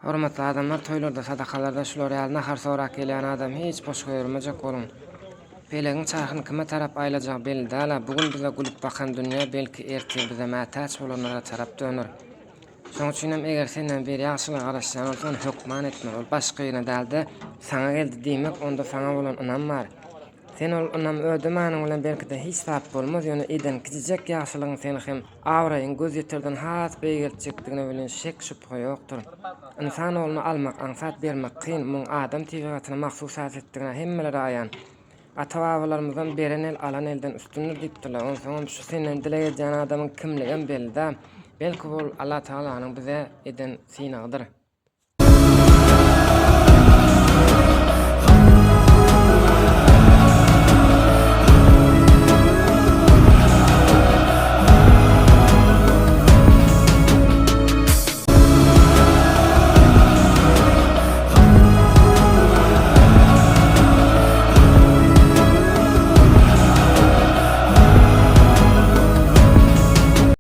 Hormatly adamlar toýlarda sadakalarda şular ýaly nahar sorap gelýän adamy hiç boş goýbermejek boluň. Pelegiň çarhyny kime tarap aýlajagy belli däl-ä, bu gün bize gülüp bakan dünýä belki ertir bize mätäç bolanlara tarap döner. Şoň üçinem eger senden biri ýagşylyga garaşýan bolsa ony hökman etmeli, ol başga birine däl-de saňa geldi diýmek onda saňa bolan ynam bar. Sen ol ynamy ödemäniň bilen belki-de hiç zat bolmaz, ýöne eden kiçijek ýagşylygyň seni hem abraýyňy gözýeterden has beýgeltjekdigine welin şek-şübhe ýokdur. Ynsan ogluny almak aňsat, bermek kyn, muň adam tebigatyna mahsus häsiýetdigine hemmelere aýan. Ata-babalarymyzam beren el alan elden üstündir diýipdirler, onsoňam şu senden dileg edýän adamyň kimligem belli däl, belki bu Allatagalanyň bize eden synagydyr.